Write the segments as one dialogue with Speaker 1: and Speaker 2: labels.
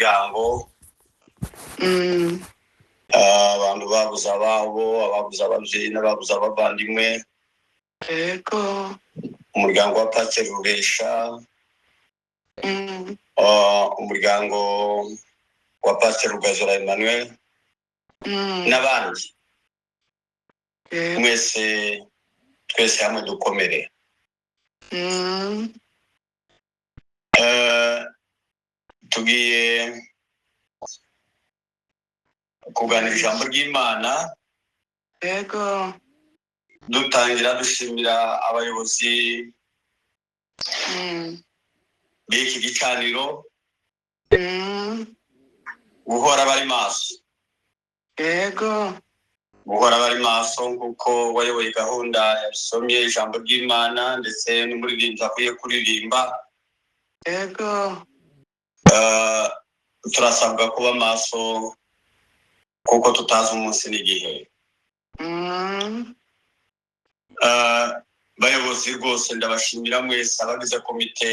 Speaker 1: muryango. Abantu babuze ababo, ababuze ababyeyi n'ababuze abavandimwe.
Speaker 2: Yego.
Speaker 1: Umuryango wa Pasiteri Rubesha, umuryango wa Pasiteri Rugazora Emmanuel n'abandi.
Speaker 2: Yego.
Speaker 1: Mwese, twese hamwe dukomere. Tugiye kuganira ijambo ry'Imana.
Speaker 2: Yego.
Speaker 1: Dutangira dushimira abayobozi b'iki gicaniro guhora bari maso.
Speaker 2: Yego.
Speaker 1: Guhora bari maso nk'uko wayoboye gahunda yasomye ijambo ry'Imana, ndetse n'umuririmbyi akwiye kuririmba.
Speaker 2: Yego.
Speaker 1: Turasabwa kuba maso kuko tutazi umunsi n'igihe. Bayobozi rwose ndabashimira mwese abagize komite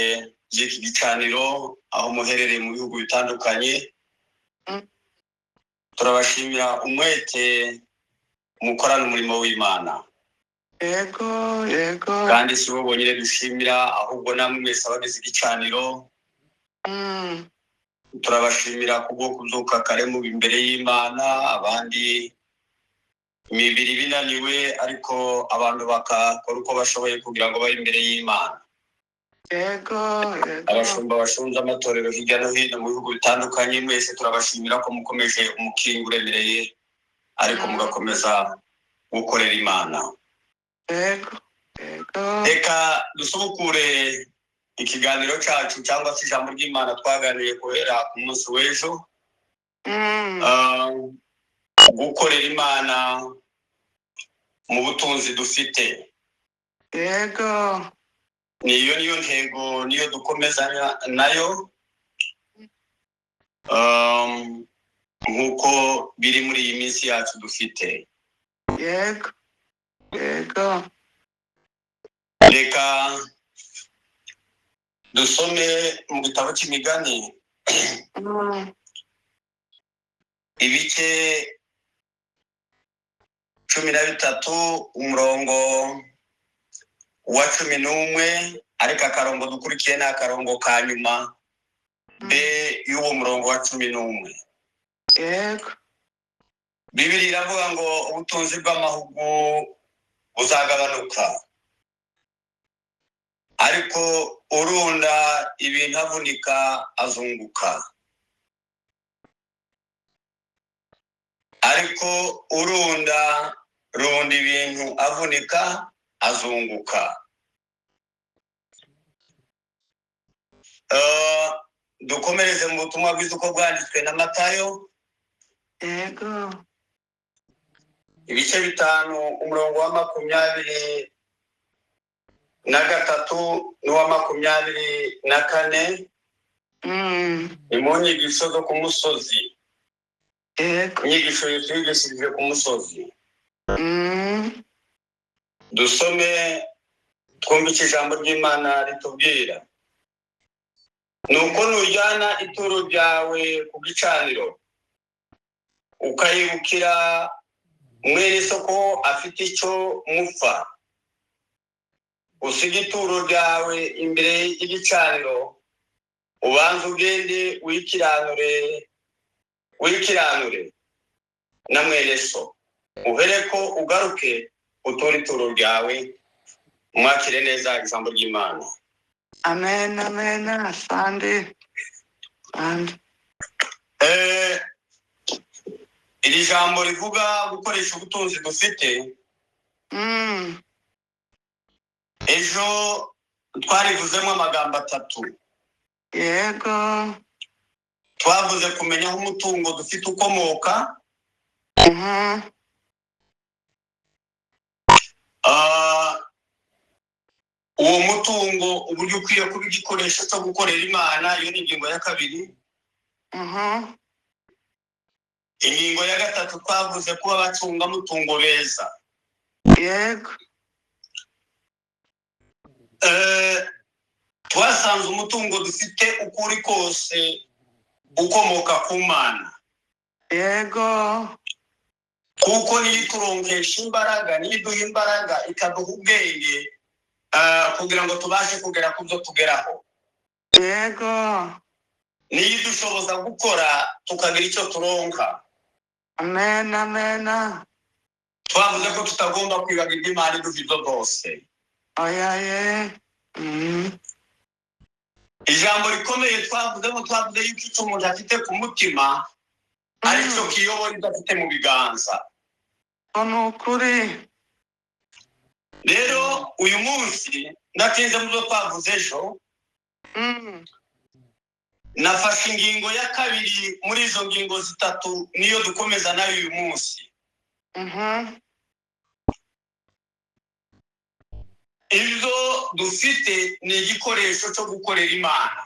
Speaker 1: y'iki gicaniro aho muherereye mu bihugu bitandukanye. Turabashimira umwete mukorana umurimo w'Imana.
Speaker 2: Yego, yego.
Speaker 1: Kandi si bo bonyine dushimira, ahubwo namwe mwese abagize igicaniro. Turabashimira kubwo kubyuka kare mu imbere y'Imana, abandi imibiri binaniwe, ariko abantu bakakora uko bashoboye kugira ngo babe imbere y'Imana.
Speaker 2: Yego, yego.
Speaker 1: Abashumba bashunze amatorero hirya no hino mu bihugu bitandukanye, mwese turabashimira ko mukomeje umukingo uremereye, ariko mugakomeza gukorera Imana.
Speaker 2: Yego, yego.
Speaker 1: Reka dusubukure ikiganiro cyacu cyangwa se ijambo ry'Imana twaganiriye guhera ku munsi w'ejo. Gukorera Imana mu butunzi dufite.
Speaker 2: Yego.
Speaker 1: Niyo niyo ntego, niyo dukomezanya nayo, nk'uko biri muri iyi minsi yacu dufite.
Speaker 2: Yego, yego.
Speaker 1: Reka dusome mu gitabo cy'Imigani, ibice 13, umurongo wa 11, ariko akarongo dukurikiye ni akarongo ka nyuma b y'uwo murongo wa 11.
Speaker 2: Yego.
Speaker 1: Bibiliya iravuga ngo ubutunzi bw'amahugu buzagabanuka, ariko urunda ibintu avunika azunguka. Ariko urunda runda ibintu avunika azunguka. Dukomereze mu butumwa bwiza uko bwanditswe na Matayo.
Speaker 2: Yego.
Speaker 1: Ibice 5, umurongo wa 23 n'uwa 24. Ni mu nyigisho zo ku musozi.
Speaker 2: Yego.
Speaker 1: Inyigisho Yesu yigishije ku musozi. Dusome twumve icyo ijambo ry'Imana ritubwira. Nuko nujyana ituro ryawe ku gicaniro, ukayibukira mwene soko afite icyo mupfa, usiga ituro ryawe imbere y'igicaniro, ubanze ugende wikiranure na mwene so, uhereko ugaruke uture ituro ryawe. Mwakire neza ijambo ry'Imana.
Speaker 2: Amen, amen. Asante. Asante.
Speaker 1: Iri jambo rivuga gukoresha ubutunzi dufite. Ejo twarivuzemo amagambo 3.
Speaker 2: Yego.
Speaker 1: Twavuze kumenya aho umutungo dufite ukomoka. Uwo mutungo uburyo ukwiye kuba igikoresho cyo gukorera Imana, iyo ni ingingo ya 2. Ingingo ya 3 twavuze kuba abacungamutungo beza.
Speaker 2: Yego.
Speaker 1: Twasanze umutungo dufite uko uri kose ukomoka ku Mana.
Speaker 2: Yego.
Speaker 1: Kuko niyo ituronkesha imbaraga, niyo iduha imbaraga, ikaduha ubwenge kugira ngo tubashe kugera ku byo tugeraho.
Speaker 2: Yego.
Speaker 1: Niyo idushoboza gukora tukagira icyo turonka.
Speaker 2: Amen, amen.
Speaker 1: Twavuze ko tutagomba kwibagirwa Imana iduha ibyo byose.
Speaker 2: Oya ye.
Speaker 1: Ijambo rikomeye twavuzemo, twavuze yuko icyo umuntu afite ku mutima aricyo kiyobora ibyo afite mu biganza.
Speaker 2: Ko ni ukuri.
Speaker 1: Rero uyu munsi ndatinze mu byo twavuze ejo. Nafashe ingingo ya kabiri muri izo ngingo zitatu, niyo dukomeza nayo uyu munsi. Ibyo dufite ni igikoresho cyo gukorera Imana.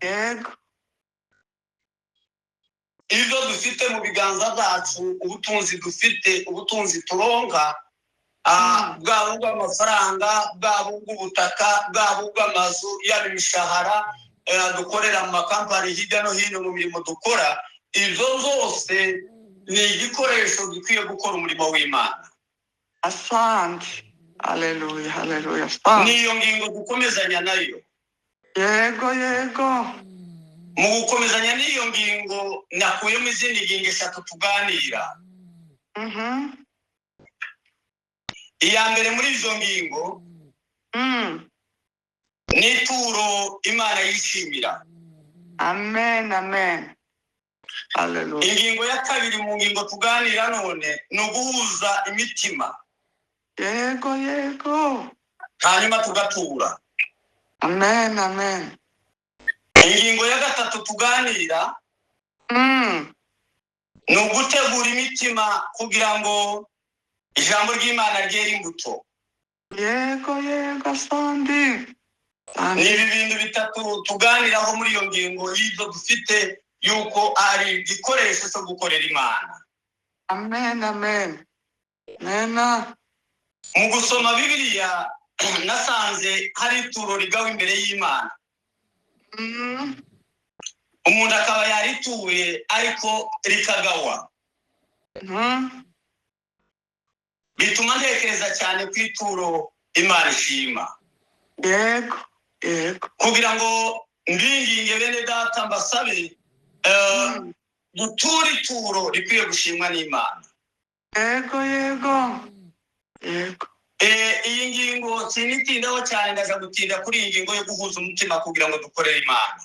Speaker 2: Yego.
Speaker 1: Ibyo dufite mu biganza byacu, ubutunzi dufite, ubutunzi turonka, bwaba ubw'amafaranga, bwaba ubw'ubutaka, bwaba ubw'amazu, yaba imishahara dukorera mu makampani hirya no hino mu mirimo dukora, ibyo zose ni igikoresho gikwiye gukora umurimo w'Imana.
Speaker 2: Asante. Haleluya, haleluya. Asante.
Speaker 1: Niyo ngingo dukomezanya nayo.
Speaker 2: Yego, yego.
Speaker 1: Mu gukomezanya n'iyo ngingo nakuyemo izindi ngingo eshatu tuganira. Iya mbere muri izo ngingo ni ituro Imana yishimira.
Speaker 2: Amen, amen. Haleluya.
Speaker 1: Ingingo ya kabiri mu ngingo tuganira none ni uguhuza imitima.
Speaker 2: Yego, yego.
Speaker 1: Hanyuma tugatura.
Speaker 2: Amen, amen.
Speaker 1: Ingingo ya gatatu tuganira ni ugutegura imitima kugira ngo ijambo ry'Imana ryere imbuto.
Speaker 2: Yego, yego, asante.
Speaker 1: Ni ibi bintu bitatu tuganiraho muri iyo ngingo y'ibyo dufite yuko ari igikoresho cyo gukorera Imana.
Speaker 2: Amen, amen. Amen.
Speaker 1: Mu gusoma Bibiliya nasanze hari ituro rigawe imbere y'Imana. Umuntu akaba yarituye ariko rikagawa. Bituma ntekereza cyane ku ituro Imana ishima.
Speaker 2: Yego, yego.
Speaker 1: Kugira ngo mbinginge bene data mbasabe gutura ituro rikwiye gushimwa n'Imana.
Speaker 2: Yego, yego. Yego.
Speaker 1: Iyi ngingo sinitindaho cyane, ndaza gutinda kuri iyi ngingo yo guhuza umutima kugira ngo dukorere Imana.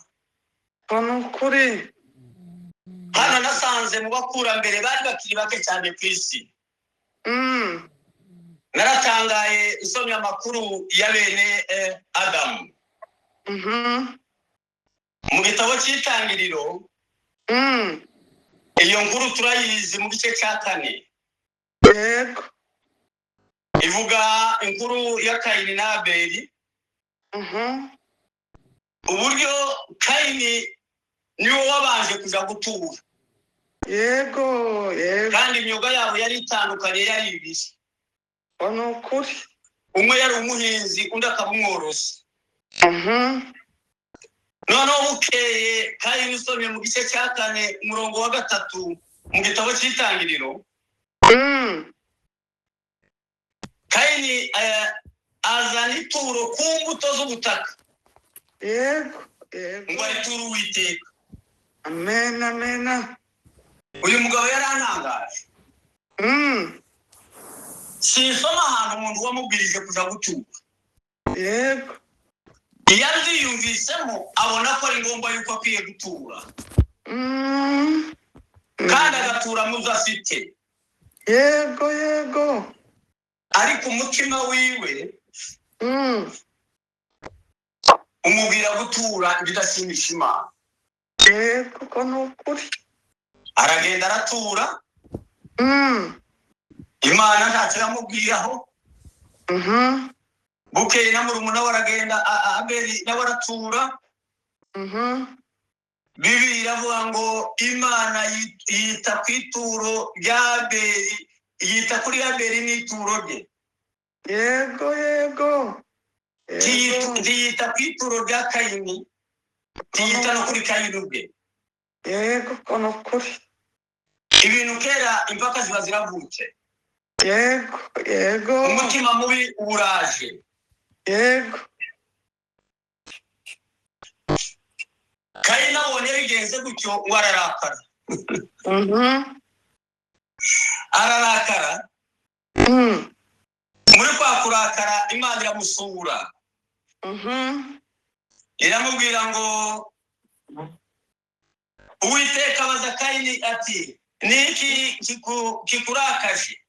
Speaker 2: Ko ni ukuri.
Speaker 1: Hano nasanze mu bakurambere bari bakiri bake cyane ku isi. Naratangaye isomye amakuru ya bene Adamu. Mu gitabo cy'Itangiriro, iyo nkuru turayizi mu gice cya 4.
Speaker 2: Yego.
Speaker 1: Ivuga inkuru ya Kayini na Abeli. Uburyo Kayini niwe wabanje kuja gutura.
Speaker 2: Yego, yego.
Speaker 1: Kandi imyuga yabo yari itandukanye, yari ibiri.
Speaker 2: Ko ni ukuri.
Speaker 1: Umwe yari umuhinzi, undi akaba umworozi. Noneho bukeye Kayini usomye mu gice cya 4 umurongo wa 3 mu gitabo cy'Itangiriro, Kayini azana ituro ku mbuto z'ubutaka.
Speaker 2: Yego, yego.
Speaker 1: Ngo ariture Uwiteka.
Speaker 2: Amen, amen.
Speaker 1: Uyu mugabo yarantangaje. Sinsoma ahantu umuntu wamubwirije kuja gutura.
Speaker 2: Yego.
Speaker 1: Iyo abyiyumvisemo abona ko ari ngombwa yuko akwiye gutura. Kandi agatura mu byo afite.
Speaker 2: Yego, yego.
Speaker 1: Ariko umutima wiwe umubwira gutura ibidashimisha Imana.
Speaker 2: Yego, ko ni ukuri.
Speaker 1: Aragenda aratura. Imana ntacyo yamubwiraho. Bukeye na murumuna we aragenda, Abeli nawe aratura. Bibiliya iravuga ngo Imana yita ku ituro rya Abeli, yita kuri Abeli n'ituro rye.
Speaker 2: Yego, yego.
Speaker 1: Ntiyita ku ituro rya Kayini, ntiyita no kuri Kayini ubwe.
Speaker 2: Yego, uko ni ukuri.
Speaker 1: Ibintu kera impaka ziba ziravutse.
Speaker 2: Yego, yego.
Speaker 1: Umutima mubi uraje.
Speaker 2: Yego.
Speaker 1: Kayini abonye bigenze gutyo ngo ararakara. Ararakara. Muri kwa kurakara Imana iramusura. Iramubwira ngo Uwiteka abaza Kayini ati niki kikurakaje?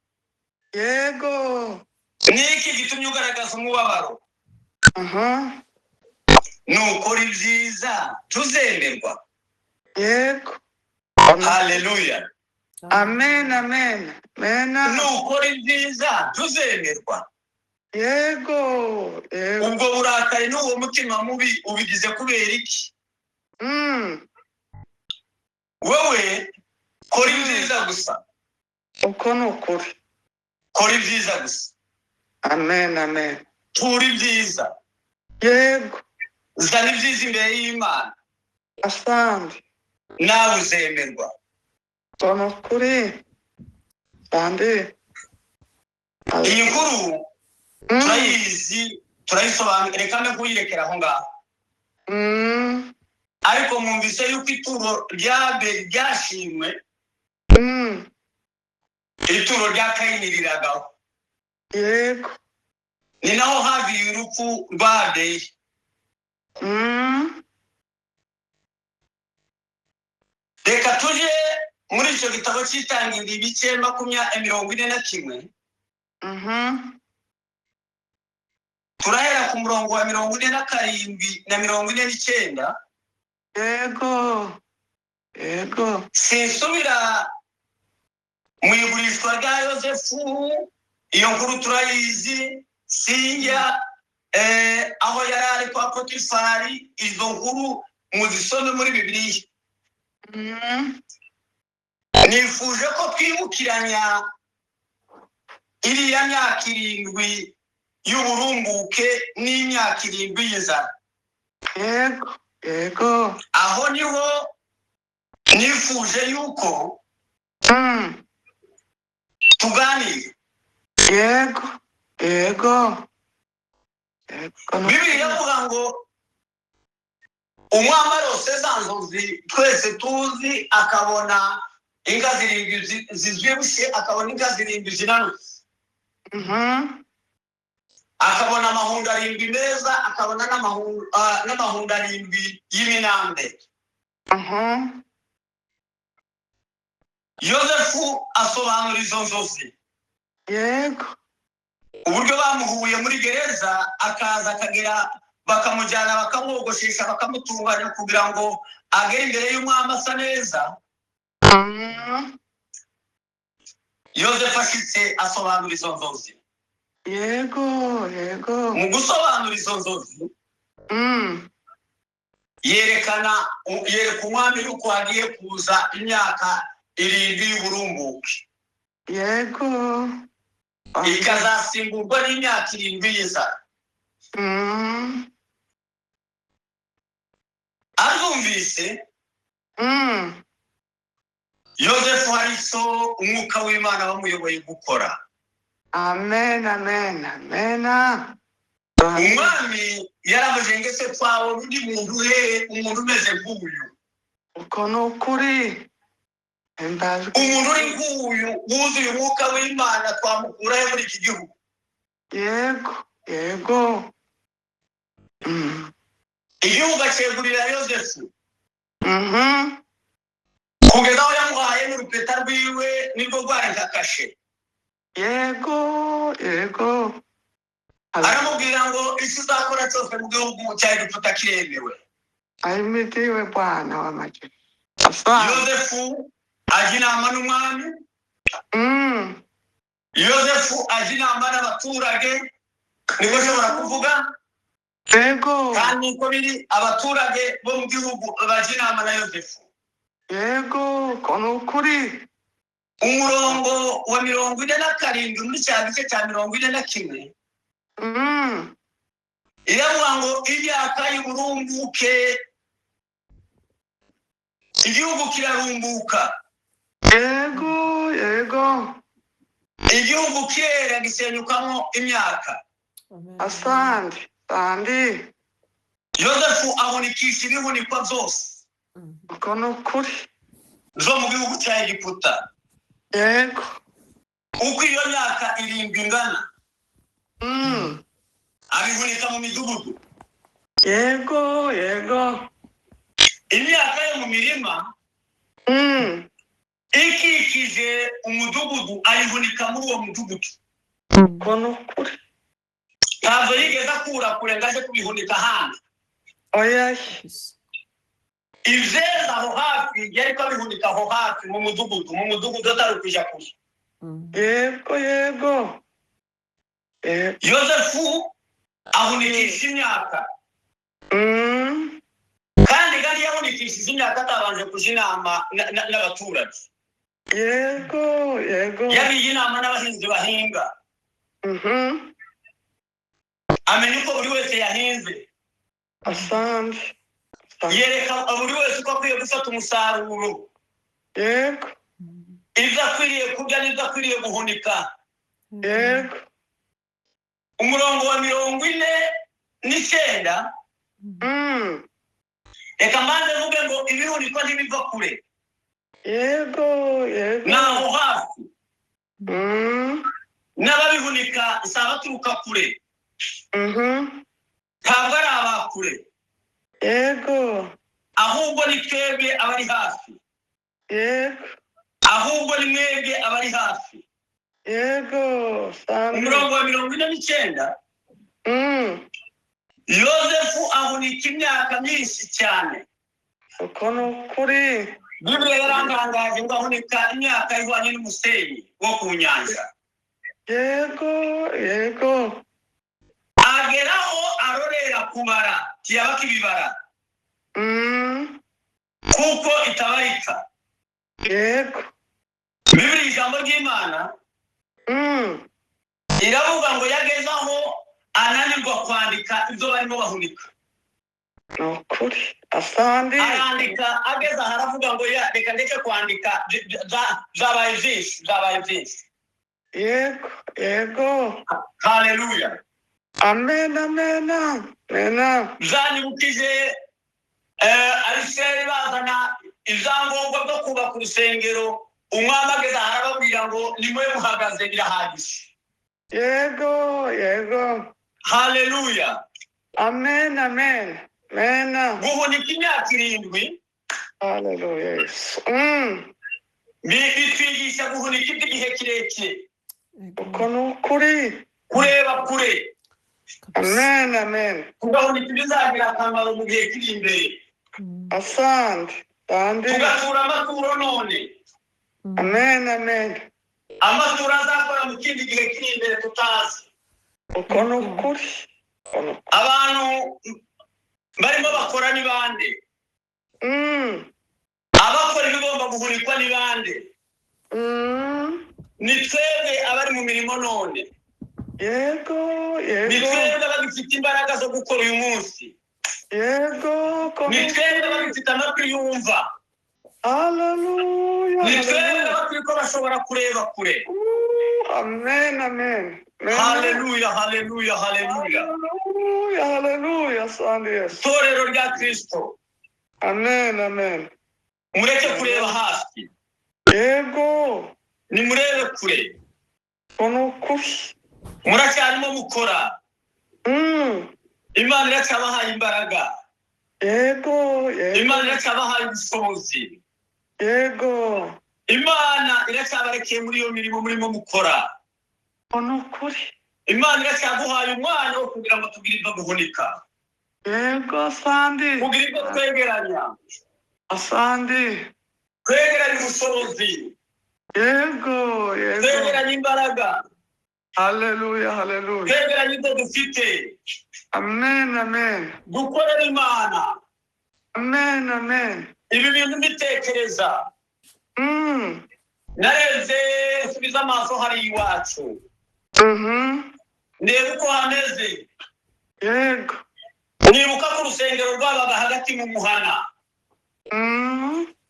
Speaker 2: Yego.
Speaker 1: Niki gitumye ugaragaza umubabaro? Nukora ibyiza tuzemerwa.
Speaker 2: Yego.
Speaker 1: Haleluya.
Speaker 2: Amen, amen. Amen.
Speaker 1: Nukora ibyiza tuzemerwa.
Speaker 2: Yego, yego.
Speaker 1: Ubwo burakari n'uwo mutima mubi ubigize kubera iki? Wowe kora ibyiza gusa.
Speaker 2: Uko ni ukuri.
Speaker 1: Kora ibyiza gusa.
Speaker 2: Amen, amen.
Speaker 1: Tura ibyiza.
Speaker 2: Yego.
Speaker 1: Zana ibyiza imbere y'Imana.
Speaker 2: Asante.
Speaker 1: Nawe uzemerwa.
Speaker 2: Uko ni ukuri. Asante.
Speaker 1: Iyi nkuru turayizi, turayisobanura, reka mbe kuyirekera aho ngaho. Ariko mwumvise yuko ituro rya Abeli ryashimwe, ituro rya Kayini riragaho.
Speaker 2: Yego.
Speaker 1: Ni naho haviye urupfu rwa Abeli. Reka tuje muri icyo gitabo cy'Itangiriro ibice 41. Turahera ku murongo wa 47 na 49.
Speaker 2: Yego. Yego.
Speaker 1: Sinsubira mu igurishwa rya Yosefu, iyo nkuru turayizi. Sinjya aho yari ari kwa Potifari, izo nkuru muzisome muri Bibiliya. Nifuje ko twibukiranya iriya myaka 7 y'uburumbuke n'imyaka 7 y'inzara.
Speaker 2: Yego, yego.
Speaker 1: Aho niho nifuje yuko tuganira.
Speaker 2: Yego, yego.
Speaker 1: Bibiliya iravuga ngo umwami arose za nzozi twese tuzi, akabona inka 7 zizibushe, akabona inka 7 zinanutse, akabona amahundo 7 meza, akabona n'amahundo 7 y'iminambe. Yosefu asobanura izo nzozi.
Speaker 2: Yego.
Speaker 1: Uburyo bamuhuye muri gereza, akaza akagera bakamujyana bakamwogoshesha bakamutunganya kugira ngo agere imbere y'umwami asa neza. Yosefu ashitse asobanura izo nzozi.
Speaker 2: Yego, yego.
Speaker 1: Mu gusobanura izo nzozi, yereka umwami yuko hagiye kuza imyaka 7 y'uburumbuke.
Speaker 2: Yego.
Speaker 1: Ikazasimburwa n'imyaka 7 y'inzara. Azumvise Yosefu hari icyo umwuka w'Imana wamuyoboye gukora.
Speaker 2: Amen, amen, amen.
Speaker 1: Umwami yaravuze ngo ese twabona undi muntu he, umuntu umeze nk'uyu?
Speaker 2: Uko ni ukuri.
Speaker 1: Umuntu uri nk'uyu wuzuye umwuka w'Imana twamukura he muri iki gihugu?
Speaker 2: Yego, yego.
Speaker 1: Igihugu acyegurira Yosefu. Kugeza aho yamuhaye n'urupeta rwiwe nirwo rwari nka kashe.
Speaker 2: Yego, yego.
Speaker 1: Aramubwira ngo icyo uzakora cyose mu gihugu cya Egiputa kiremewe.
Speaker 2: Ahimidiwe Bwana w'amajeshi.
Speaker 1: Yosefu ajya inama n'umwami. Yosefu ajya inama n'abaturage, niko nshobora kuvuga.
Speaker 2: Yego.
Speaker 1: Kandi uko biri abaturage bo mu gihugu bajya inama na Yosefu.
Speaker 2: Yego, uko ni ukuri.
Speaker 1: Umurongo wa 47 muri cya gice cya 41. Iravuga ngo imyaka y'uburumbuke Igihugu kirarumbuka.
Speaker 2: Yego, yego.
Speaker 1: Igihugu kirera gisenyukamo imyaka.
Speaker 2: Asante, asante.
Speaker 1: Yosefu ahunikisha ibihunikwa byose
Speaker 2: Uko ni ukuri.
Speaker 1: zo mu gihugu cya Egiputa.
Speaker 2: Yego.
Speaker 1: Uko iyo myaka 7 ingana. Abihunika mu midugudu.
Speaker 2: Yego, yego.
Speaker 1: Imyaka yo mu mirima ikikije umudugudu ayihunika muri uwo mudugudu.
Speaker 2: Uko ni ukuri.
Speaker 1: Ntabwo yigeze akura kure ngo aje kubihunika ahandi.
Speaker 2: Oya.
Speaker 1: Ibyeza aho hafi yari ko abihunika aho hafi mu mudugudu, atari ukujya kure.
Speaker 2: Yego, yego.
Speaker 1: Yosefu ahunikisha imyaka. Kandi yahunikishije imyaka atabanje kuja inama n'abaturage.
Speaker 2: Yego, yego.
Speaker 1: Yabiye inama n'abahinzi bahinga. Amenya uko buri wese yahinze.
Speaker 2: Asante.
Speaker 1: Yereka buri wese uko akwiye gufata umusaruro.
Speaker 2: Yego.
Speaker 1: Ibyo akwiriye kurya n'ibyo akwiriye guhunika.
Speaker 2: Yego.
Speaker 1: Umurongo wa 49. Reka mbanze mvuge ngo ibihunikwa ntibiva kure.
Speaker 2: Yego, yego.
Speaker 1: Naho hafi. N'ababihunika si abaturuka kure. Ntabwo ari abakure.
Speaker 2: Yego.
Speaker 1: Ahubwo ni twebwe abari hafi.
Speaker 2: Yego.
Speaker 1: Ahubwo ni mwebwe abari hafi.
Speaker 2: Yego.
Speaker 1: Umurongo wa 49. Yosefu ahunika imyaka myinshi cyane.
Speaker 2: Uko ni ukuri.
Speaker 1: Bibiliya yarantangaje ngo ahunika imyaka ihwanye n'umusenyi wo ku nyanja.
Speaker 2: Yego, yego.
Speaker 1: Ageraho arorera kubara, kiyaba kibibara. Kuko itabarika.
Speaker 2: Yego.
Speaker 1: Bibiliya ijambo ry'Imana iravuga ngo yagezaho ananirwa kwandika ibyo barimo bahunika.
Speaker 2: Ni ukuri. Asante.
Speaker 1: Arandika ageza haravuga ngo ya reka ndeke kwandika, zabaye byinshi, zabaye byinshi.
Speaker 2: Yego, yego.
Speaker 1: Haleluya.
Speaker 2: Amen, amen, amen.
Speaker 1: Zanibukije Abisirayeli bazana ibyangombwa byo kubaka urusengero, umwami ageza harababwira ngo nimwe muhagaze birahagije.
Speaker 2: Yego, yego.
Speaker 1: Haleluya.
Speaker 2: Amen, amen. Amen.
Speaker 1: Guhunika imyaka 7.
Speaker 2: Haleluya.
Speaker 1: Bitwigisha guhunika iby'igihe kirekire.
Speaker 2: Uko ni ukuri.
Speaker 1: Kureba kure.
Speaker 2: Amen, amen.
Speaker 1: Tugahunika ibizagira akamaro mu gihe kiri imbere.
Speaker 2: Asante.
Speaker 1: Tugatura amaturo none.
Speaker 2: Amen, amen.
Speaker 1: Amaturo azakora mu kindi gihe kiri imbere tutazi.
Speaker 2: Uko ni ukuri.
Speaker 1: Abantu barimo bakora ni bande? Abakora ibigomba guhunikwa ni bande? Ni twebwe abari mu mirimo none.
Speaker 2: Yego, yego.
Speaker 1: Ni twebwe abagifite imbaraga zo gukora uyu munsi.
Speaker 2: Yego.
Speaker 1: Ni twebwe abagifite amatwi yumva.
Speaker 2: Haleluya.
Speaker 1: Ni twebwe abatwi ko bashobora kureba kure.
Speaker 2: Amen, amen.
Speaker 1: Haleluya, haleluya, haleluya.
Speaker 2: Haleluya, haleluya. Asante Yesu.
Speaker 1: Itorero rya Kristo.
Speaker 2: Amen, amen.
Speaker 1: Mureke kureba hafi.
Speaker 2: Yego.
Speaker 1: Nimurebe kure.
Speaker 2: Ukuri.
Speaker 1: Muracyarimo mukora. Imana iracyabahaye imbaraga.
Speaker 2: Yego, yego.
Speaker 1: Imana iracyabahaye ubushobozi.
Speaker 2: Yego.
Speaker 1: Imana iracyabarekeye muri iyo mirimo murimo mukora.
Speaker 2: Ukuri.
Speaker 1: Imana iracyaguhaye umwanya wo kugira ngo tugire ibyo guhunika.
Speaker 2: Yego, asante.
Speaker 1: Kugira ibyo twegeranya.
Speaker 2: Asante.
Speaker 1: Twegeranya ubushobozi.
Speaker 2: Yego, yego.
Speaker 1: Twegeranya imbaraga.
Speaker 2: Haleluya, haleluya.
Speaker 1: Twegeranya ibyo dufite.
Speaker 2: Amen, amen.
Speaker 1: Gukorera Imana.
Speaker 2: Amen, amen.
Speaker 1: Ibi bintu mbitekereza. Narebye nsubiza amaso hari iwacu. Ndeba uko hameze.
Speaker 2: Yego.
Speaker 1: Nibuka ko urusengero rwabaga hagati mu muhana.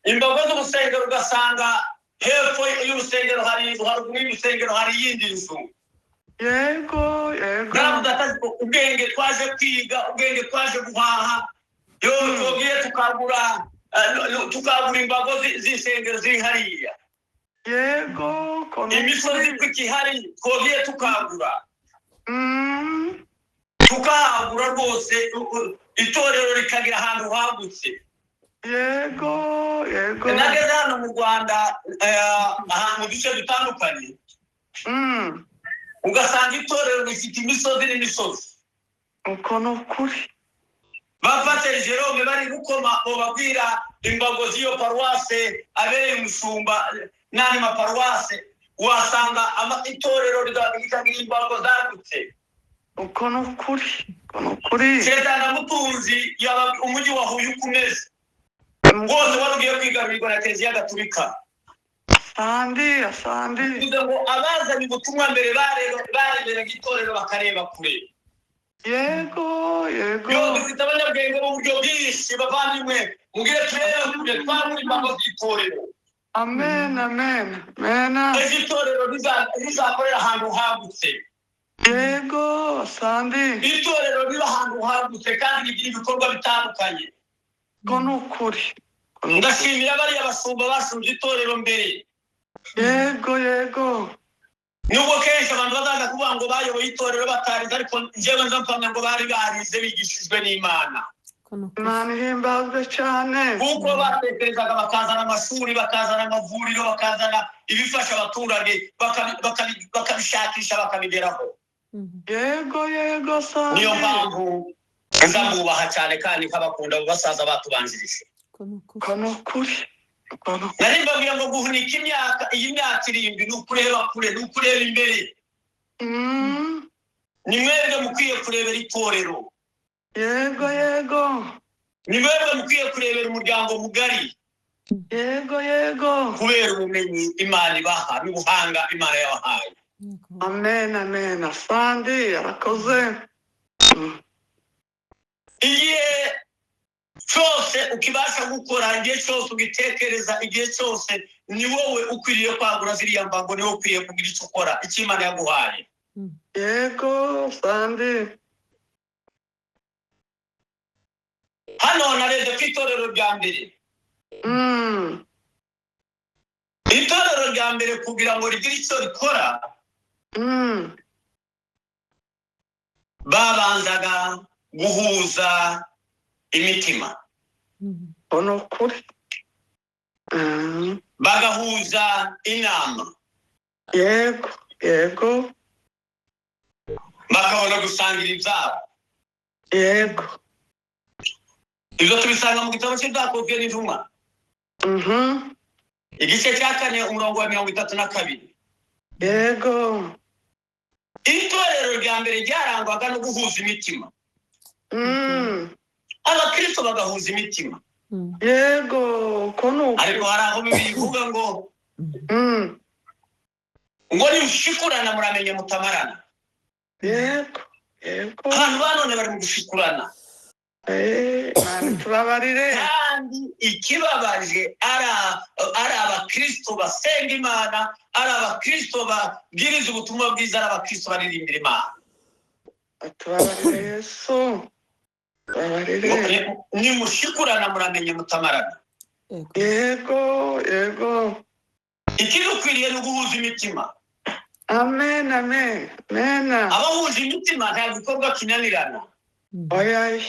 Speaker 1: Imbago z'urusengero ugasanga hepfo y'urusengero hari inzu, haruguru y'urusengero hari iyindi nzu.
Speaker 2: Yego, yego.
Speaker 1: Naravuze ati ubwenge twaje kwiga, ubwenge twaje guhaha, yo tugiye tukagura imbago z'insengero ziri hariya.
Speaker 2: Yego,
Speaker 1: imisozi ikihari twogiye tukagura. Tukahagura rwose, itorero rikagira ahantu hagutse.
Speaker 2: Yego, yego.
Speaker 1: Nageze hano mu Rwanda ahantu mu duce dutandukanye, ugasanga itorero rifite imisozi n'imisozi.
Speaker 2: Uko ni ukuri.
Speaker 1: Bapateri Jerome bari gukoma bababwira imbago z'iyo paruwase abereye umushumba n'andi maparuwase, wasanga itorero rikagira imbago zagutse.
Speaker 2: Uko ni ukuri, uko ni ukuri.
Speaker 1: Shetani Mutunzi yaba umujyi wa Huye uko umeze wose wari ugiye kwigarurirwa na Kiliziya Gatolika.
Speaker 2: Asandi, asandi.
Speaker 1: Bivuze ngo abazanye ubutumwa mbere bareberaga itorero bakareba kure.
Speaker 2: Yego, yego.
Speaker 1: Yo dufite abanyabwenge mu buryo bwinshi bavandimwe, mubwire turebe kure, twabura imbago z'itorero.
Speaker 2: Amen, amen, amen.
Speaker 1: Ejo itorero rizakorera ahantu hagutse.
Speaker 2: Yego, asandi.
Speaker 1: Itorero riba ahantu hagutse kandi rigira ibikorwa bitandukanye.
Speaker 2: Uko ni ukuri.
Speaker 1: Ndashimira bariya bashumba bashumbye itorero mbere.
Speaker 2: Yego, yego.
Speaker 1: Nubwo kenshi abantu bazaza kuvuga ngo bayoboye itorero batarize, ariko njyewe nza mpamya ngo bari barize bigishijwe n'Imana.
Speaker 2: Imana ihimbazwe cyane.
Speaker 1: Kuko batekerezaga bakazana amashuri, bakazana amavuriro, bakazana ibifasha abaturage, bakabishakisha bakabigeraho.
Speaker 2: Yego, yego, asandi.
Speaker 1: Niyo mpamvu nzamubaha cyane kandi nkabakunda abo basaza batubanjirije.
Speaker 2: Uko ni ukuri.
Speaker 1: Nari mbabwira ngo guhunika imyaka, iyi myaka 7 ni ukureba kure, ni ukureba imbere. Ni mwebwe mukwiye kurebera itorero.
Speaker 2: Yego, yego.
Speaker 1: Ni mwebwe mukwiye kurebera umuryango mugari.
Speaker 2: Yego, yego.
Speaker 1: Kubera ubumenyi Imana ibaha n'ubuhanga Imana yabahaye.
Speaker 2: Amen, amen. Asandi, arakoze.
Speaker 1: Igihe cyose ukibasha gukora, igihe cyose ugitekereza, igihe cyose ni wowe ukwiriye kwagura ziriya mbago, ni wowe ukwiriye kugira icyo ukora, icyo Imana yaguhaye.
Speaker 2: Yego, asandi.
Speaker 1: Hano narebye ku itorero rya mbere. Itorero rya mbere kugira ngo rigire icyo rikora, babanzaga guhuza imitima.
Speaker 2: Uko ni ukuri.
Speaker 1: Bagahuza inama.
Speaker 2: Yego, yego.
Speaker 1: Bakabona gusangira ibyabo.
Speaker 2: Yego.
Speaker 1: Ibyo tubisanga mu gitabo cy'Ibyakozwe n'Intumwa. Igice cya 4 umurongo wa 32.
Speaker 2: Yego.
Speaker 1: Itorero rya mbere ryarangwaga no guhuza imitima. Abakristo bagahuza imitima.
Speaker 2: Yego, uko ni ukuri.
Speaker 1: Ariko hari aho Bibiliya ivuga ngo ngo nimushikurana muramenye mutamarana.
Speaker 2: Yego, yego.
Speaker 1: Abantu ba none bari mu gushikurana.
Speaker 2: Tubabarire.
Speaker 1: Kandi ikibabaje ari abakristo basenga Imana, ari abakristo babwiriza ubutumwa bwiza, ari abakristo baririmbira Imana.
Speaker 2: Tubabarire Yesu.
Speaker 1: Nimushikurana muramenye mutamarana.
Speaker 2: Yego, yego.
Speaker 1: Ikidukwiriye ni uguhuza imitima.
Speaker 2: Amen, amen, amen.
Speaker 1: Abahuje imitima nta gikorwa kinanirana.
Speaker 2: Oya.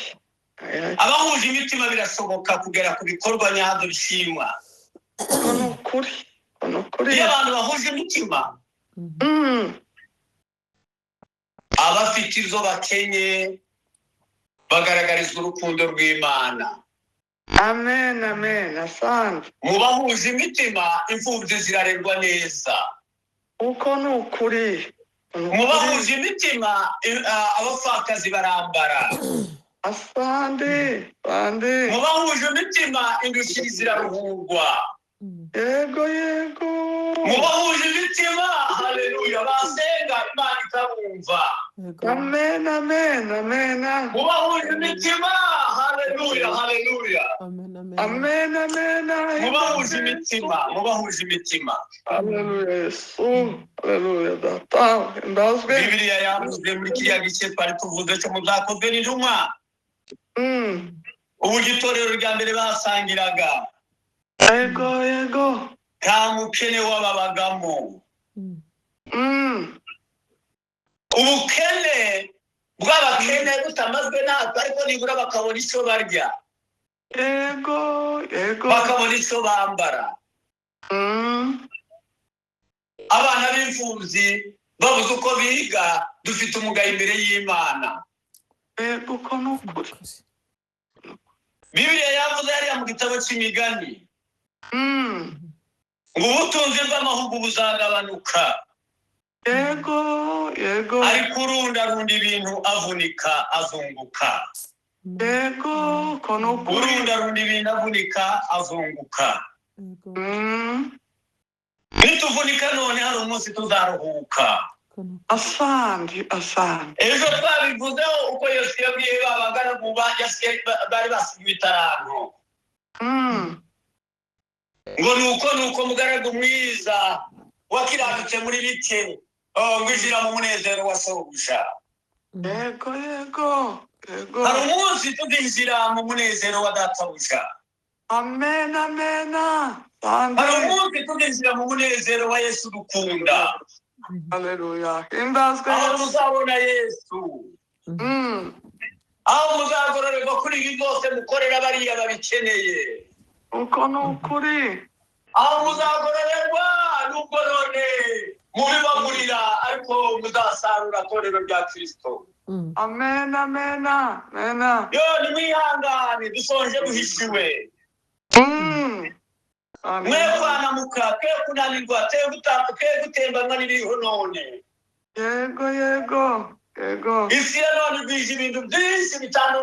Speaker 1: Abahuje imitima birashoboka kugera ku bikorwa nyabyo bishimwa.
Speaker 2: Uko ni ukuri, uko ni ukuri.
Speaker 1: Iyo abantu bahuje imitima, abafite izo bakenye bagaragarizwa urukundo rw'Imana.
Speaker 2: Amen, amen. Asante.
Speaker 1: Mu bahuje imitima imfubyi zirarerwa neza.
Speaker 2: Uko ni ukuri.
Speaker 1: Mu bahuje imitima abapfakazi barambara.
Speaker 2: Asante, asante.
Speaker 1: Mu bahuje imitima indushyi ziraruhurwa.
Speaker 2: Yego, yego.
Speaker 1: Mu bahuje imitima, haleluya, basenga Imana ikabumva.
Speaker 2: Amen, amen, amen.
Speaker 1: Mu bahuje imitima, haleluya, haleluya.
Speaker 3: Amen, amen.
Speaker 2: Amen, amen.
Speaker 1: Mubahuje imitima, mubahuje imitima.
Speaker 2: Haleluya Yesu. Haleluya Data. Himbazwe.
Speaker 1: Bibiliya yavuze muri kiriya gice twari tuvuze cyo mu Byakozwe n'Intumwa, uburyo itorero rya mbere basangiraga.
Speaker 2: Yego, yego.
Speaker 1: Nta mukene wababagamo. Ubukene bw'abakene butamazwe natwe, ariko nibura bakabona icyo barya.
Speaker 2: Yego, yego.
Speaker 1: Bakabona icyo bambara. Abana b'imfubyi babuze uko biga, dufite umugayo imbere y'Imana.
Speaker 2: Yego, uko ni ukuri.
Speaker 1: Bibiliya yavuze hariya mu gitabo cy'Imigani ngo ubutunzi bw'amahugu buzagabanuka.
Speaker 2: Yego, yego.
Speaker 1: Ariko urundarunda ibintu avunika azunguka.
Speaker 2: Yego, uko ni ukuri.
Speaker 1: Urundarunda ibintu avunika azunguka. Nituvunika none, hari umunsi tuzaruhuka.
Speaker 2: Asante, asante.
Speaker 1: Ejo twabivuzeho uko Yesu yabwiye ba bagaragu bari basigiwe itaranto, ngo nuko nuko mugaragu mwiza wakiranutse muri bike, oh, ngwinjira mu munezero wa sobuja.
Speaker 2: Yego, yego, yego.
Speaker 1: Hari umunsi tuzinjira mu munezero wa databuja.
Speaker 2: Amen, amen. Asante.
Speaker 1: Hari umunsi tuzinjira mu munezero wa Yesu dukunda.
Speaker 2: Haleluya. Himbazwe
Speaker 1: Aho
Speaker 2: Yesu.
Speaker 1: muzabona Yesu, aho muzagororerwa kuri ibi byose mukorera bariya babikeneye.
Speaker 2: Uko ni ukuri.
Speaker 1: Aho muzagororerwa, nubwo none mubibagurira, ariko muzasarura torero rya Kristo.
Speaker 2: Amen, amen, amen.
Speaker 1: Yo, nimwihangane, dushonje duhishiwe. Mwe kwanamuka, twe kunanirwa, twe gutaka, twe gutembanwa n'ibiriho none.
Speaker 2: Yego, yego, yego.
Speaker 1: Isi ya none igwije ibintu byinshi bitanu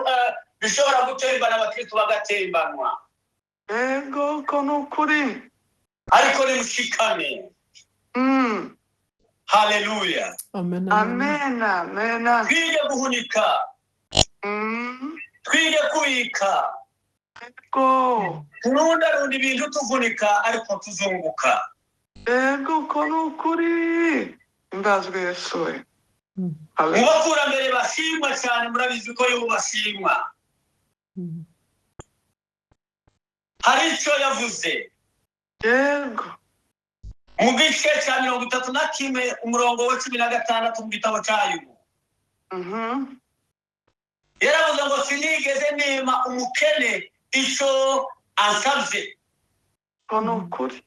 Speaker 1: bishobora gutembana abakristo bagatembanwa.
Speaker 2: Yego, uko ni ukuri.
Speaker 1: Ariko nimushikame. Haleluya.
Speaker 3: Amen.
Speaker 2: Amen, amen.
Speaker 1: Twige guhunika, twige kubika.
Speaker 2: Yego.
Speaker 1: Turundarunda ibintu tuvunika, ariko tuzunguka.
Speaker 2: Yego, uko ni ukuri. Himbazwe Yesu we.
Speaker 1: Mu
Speaker 2: Haleluya.
Speaker 1: bakurambere bashimwa cyane, murabizi ko yobu bashimwa, hari icyo yavuze
Speaker 2: Yego.
Speaker 1: mu gice cya 31, umurongo wa 16 mu gitabo cya Yobu. Yaravuze ngo sinigeze nima umukene icyo ansabye.
Speaker 2: Uko ni ukuri.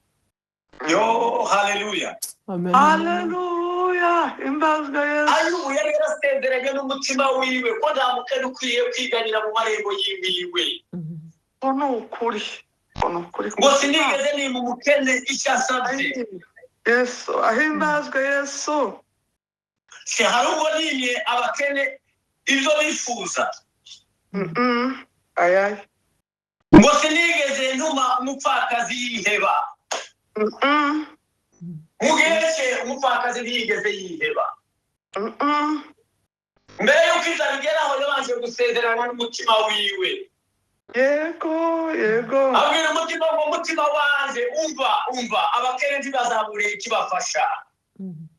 Speaker 1: Yo, haleluya.
Speaker 3: Amen.
Speaker 2: Haleluya. Himbazwe Yesu.
Speaker 1: Ayubu yari yarasezeranye n'umutima wiwe ko nta mukene ukwiye kwiganira mu marembo yiwiwe.
Speaker 2: Uko ni ukuri. Uko ni ukuri.
Speaker 1: Ngo sinigeze nima umukene icyo ansabye.
Speaker 2: Yesu, ahimbazwe Yesu.
Speaker 1: Se hari ubwo nimye abakene ibyo bifuza?
Speaker 2: Ayayi.
Speaker 1: Ngo sinigeze ntuma umupfakazi yiheba. Mu gihe cye umupfakazi ntiyigeze yiheba. Mbere y'uko inzara igeraho, yabanje gusezerana n'umutima wiwe.
Speaker 2: Yego, yego.
Speaker 1: Abwira umutima ngo umutima wanjye, umva, umva, abakene ntibazabure ikibafasha.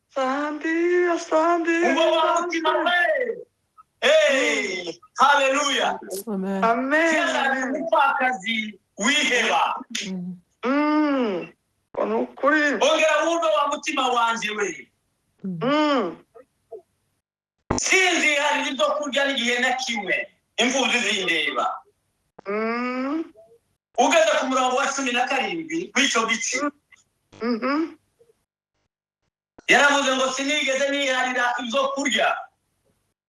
Speaker 2: Asante, asante.
Speaker 1: Umva wa mutima we. Hey, haleluya.
Speaker 3: Amen.
Speaker 2: Amen.
Speaker 1: Ntiyashaka umupfakazi wiheba.
Speaker 2: Uko ni ukuri.
Speaker 1: Ongera wumve wa mutima wanjye we. Sinziharira ibyo kurya n'igihe na kimwe imfubyi zindeba. Ugeze ku murongo wa 17 w'icyo gice, yaravuze ngo sinigeze niharira ibyo kurya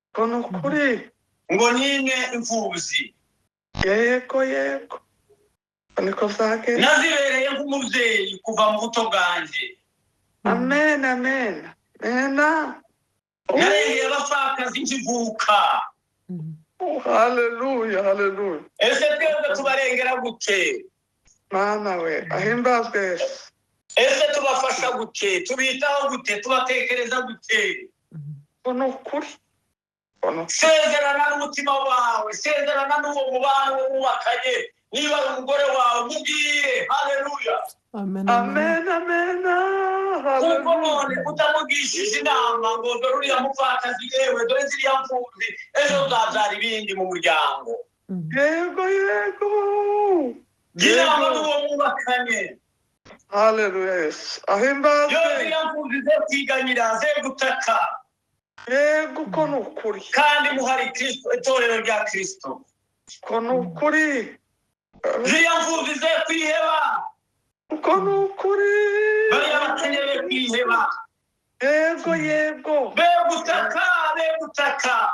Speaker 2: Uko ni ukuri.
Speaker 1: ngo nime imfubyi.
Speaker 2: Yego, yego. Uko niko vyagenze.
Speaker 1: Nazibereye nk'umubyeyi kuva mu buto bwanjye.
Speaker 2: Amen, amen. Amen.
Speaker 1: Narengeye abapfakazi nkivuka.
Speaker 2: Haleluya, haleluya.
Speaker 1: Ese twebwe tubarengera gute?
Speaker 2: Mana we, ahimbazwe Yesu.
Speaker 1: Ese tubafasha gute? Tubitaho gute? Tubatekereza gute?
Speaker 2: Uko ni ukuri. Uko ni ukuri.
Speaker 1: Sezerana n'umutima wawe, sezerana n'uwo mubano wubakanye. Niba ari umugore wawe, mubwire. Haleluya.
Speaker 3: Amen.
Speaker 2: Amen, amen.
Speaker 1: Kuko
Speaker 2: Haleluya.
Speaker 1: none utamugishije inama ngo dore uriya mupfakazi, yewe dore ziriya mfubyi, ejo uzabyara ibindi mu muryango.
Speaker 2: Yego, yego.
Speaker 1: Jya inama
Speaker 2: Yego.
Speaker 1: n'uwo mwubakanye.
Speaker 2: Haleluya Yesu.
Speaker 1: Yo,
Speaker 2: Ahimbazwe.
Speaker 1: ziriya mfubyi ze kwiganyira, ze gutaka.
Speaker 2: Yego, uko ni ukuri.
Speaker 1: Kandi muhari Kristo, itorero rya Kristo.
Speaker 2: Uko ni ukuri.
Speaker 1: Ziriya mfubyi ze kwiheba.
Speaker 2: Uko ni ukuri.
Speaker 1: Bariya bakeneye kwiheba.
Speaker 2: Yego, yego.
Speaker 1: Be gutaka, be gutaka.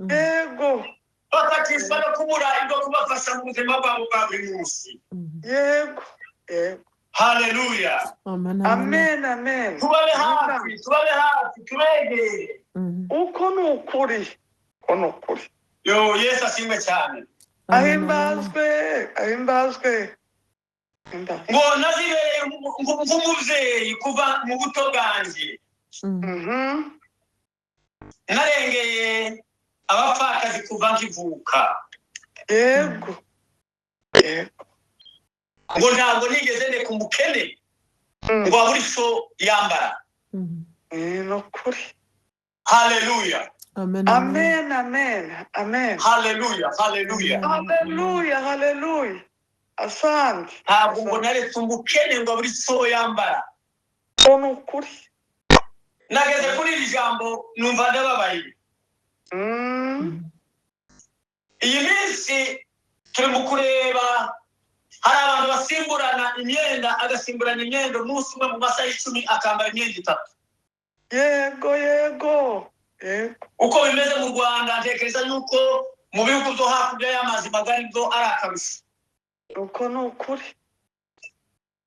Speaker 2: Yego.
Speaker 1: Batakishwa no kubura ibyo kubafasha mu buzima bwabo bwa buri munsi.
Speaker 2: Yego, yego.
Speaker 1: Haleluya.
Speaker 3: Amen.
Speaker 2: Amen, amen.
Speaker 1: Tubabe hafi, tubabe hafi, tubegere.
Speaker 2: Uko ni ukuri. Uko ni ukuri.
Speaker 1: Yo, Yesu ashimwe cyane.
Speaker 2: Ahimbazwe, ahimbazwe. Ahimbazwe.
Speaker 1: Ngo nazibereye nk'umubyeyi kuva mu buto bwanjye. Narengeye abapfakazi kuva nkivuka.
Speaker 2: Yego, yego.
Speaker 1: Ngo ntabwo nigeze ndeka umukene ngo abure icyo yambara.
Speaker 2: Ni ukuri.
Speaker 1: Haleluya.
Speaker 3: Amen.
Speaker 2: Amen, amen, amen.
Speaker 1: Haleluya, haleluya.
Speaker 2: Haleluya, haleluya. Asante.
Speaker 1: Ntabwo ngo naretse umukene ngo abure icyo yambara.
Speaker 2: Uko ni ukuri.
Speaker 1: Nageze kuri iri jambo numva ndababaye. Iyi minsi turi mu kureba, hari abantu basimburana imyenda, agasimburana imyenda umunsi umwe mu masaha 10 akambara imyenda 3.
Speaker 2: Yego, yego, yego.
Speaker 1: Uko bimeze mu Rwanda, ntekereza yuko mu bihugu byo hakurya y'amazi magari byo ari akarusho.
Speaker 2: Uko ni ukuri.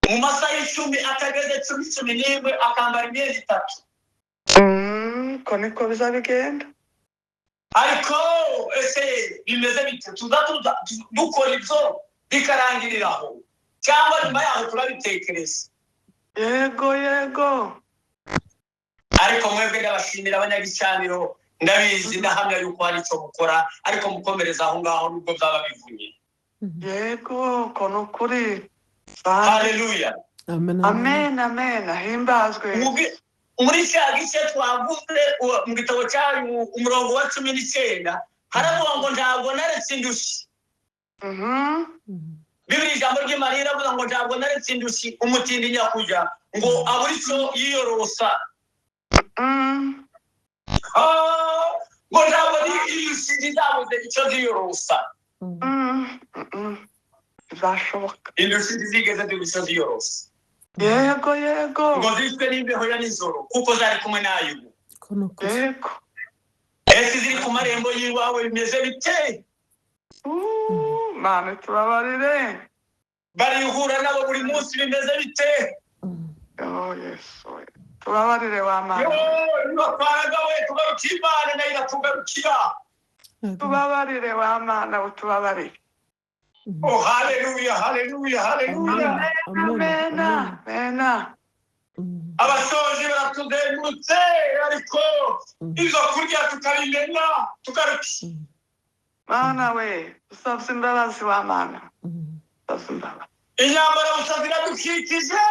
Speaker 1: Mu masaha 10 atageze 10, 11 akambara imyenda 3.
Speaker 2: Uko niko bizabigenda.
Speaker 1: Ariko ese bimeze bite? Tuza dukora ibyo bikarangirira aho, cyangwa nyuma yaho turabitekereza?
Speaker 2: Yego, yego.
Speaker 1: Ariko mwebwe ndabashimira abanyagicaniro, ndabizi, ndahamya yuko hari icyo mukora, ariko mukomereza aho ngaho nubwo byaba bivunye.
Speaker 2: Yego, uko ni ukuri.
Speaker 1: Haleluya.
Speaker 3: Amen.
Speaker 2: Amen, amen. Ahimbazwe.
Speaker 1: Muri cya gice twavuze mu gitabo cyayo, umurongo wa 19, haravuga ngo ntabwo naretse indushyi. Bibiri ijambo ry'Imana riravuga ngo ntabwo naretse indushyi umutindi nyakujya ngo abure icyo yiyorosa. Ngo ntabwo indushyi zizabuze icyo ziyorosa.
Speaker 2: Bizashoboka.
Speaker 1: Indushyi ntizigeze zibura icyo ziyorosa.
Speaker 2: Yego, yego.
Speaker 1: Ngo zishwe n'imbeho ya nijoro kuko zari kumwe n'Ayubu.
Speaker 2: Yego.
Speaker 1: Ese ziri ku marembo y'iwawe bimeze bite?
Speaker 2: Mana tubabarire.
Speaker 1: Barihura nabo buri munsi bimeze bite?
Speaker 2: Oh Yesu. Tubabarire wa Mana.
Speaker 1: Yo, nibatwaraga we tugarukira Imana nayo iratugarukira.
Speaker 2: Tubabarire wa Mana, utubabarire.
Speaker 1: Oh haleluya, haleluya, haleluya.
Speaker 2: Amen, amen.
Speaker 1: Abashoje baratuzengurutse, ariko ibyo kurya tukabimena tugarukira.
Speaker 2: Mana we, usabye imbabazi wa Mana. Usabye imbabazi.
Speaker 1: Inyambara gusa ziradukikije.